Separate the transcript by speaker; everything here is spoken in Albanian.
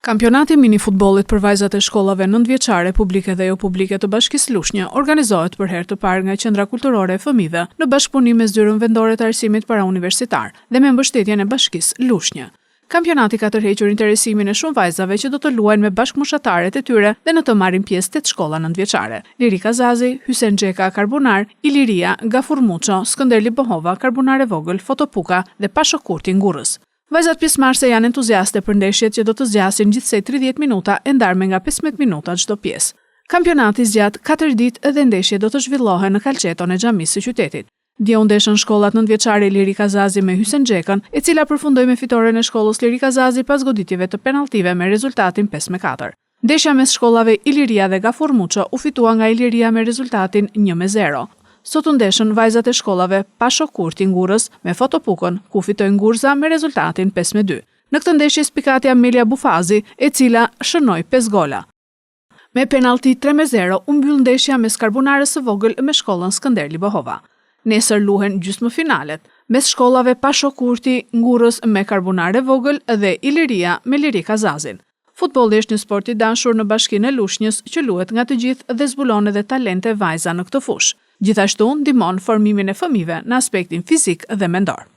Speaker 1: Kampionati i minifutbollit për vajzat e shkollave nëntëvjeçare publike dhe jopublike të Bashkisë Lushnjë organizohet për herë të parë nga Qendra Kulturore e Fëmijëve në bashkëpunim me Zyrën Vendore të Arsimit Parauniversitar dhe me mbështetjen e Bashkisë Lushnjë. Kampionati ka tërhequr interesimin e shumë vajzave që do të luajnë me bashkëmoshataret e tyre dhe në të marrin pjesë tetë shkolla nëntëvjeçare, Liri Kazazi, Hysen Xheka, Karbunarë, Iliria, Gafurr Muço, Skënder Libohova, Karbunarë e Vogël, Foto Puka dhe Pasho Kurti Ngurrës. Vajzat pjesëmarrëse janë entuziaste për ndeshjet që do të zgjasin gjithsej 30 minuta e ndarë me nga 15 minuta çdo pjesë. Kampionati zgjat katër ditë dhe ndeshjet do të zhvillohen në kalçeton e xhamisë së qytetit. Dje u ndeshën shkollat nëntëvjeçare Liri Kazazi me Hysen Xhekën, e cila përfundoi me fitoren e shkollës Liri Kazazi pas goditjeve të penalltive me rezultatin 5 me 4. Ndeshja mes shkollave Iliria dhe Gafurr Muço u fitua nga Iliria me rezultatin 1 me 0. Sot u ndeshën vajzat e shkollave Pasho Kurti Ngurrës me Foto Pukën, ku fitoi Ngurza me rezultatin 5 me 2. Në këtë ndeshje spikati Amelia Bufazi, e cila shënoi 5 gola. Me penallti 3 me 0 u mbyll ndeshja mes Karbunarës së vogël me shkollën Skënder Libohova. Nesër luhen gjysmëfinalet, mes shkollave Pasho Kurti, Ngurrës me Karbunarë e vogël dhe Iliria me Liri Kazazin. Futbolli është një sport i dashur në bashkinë e Lushnjës që luhet nga të gjithë dhe zbulon edhe talente vajza në këtë fushë. Gjithashtu ndihmon formimin e fëmijëve në aspektin fizik dhe mendor.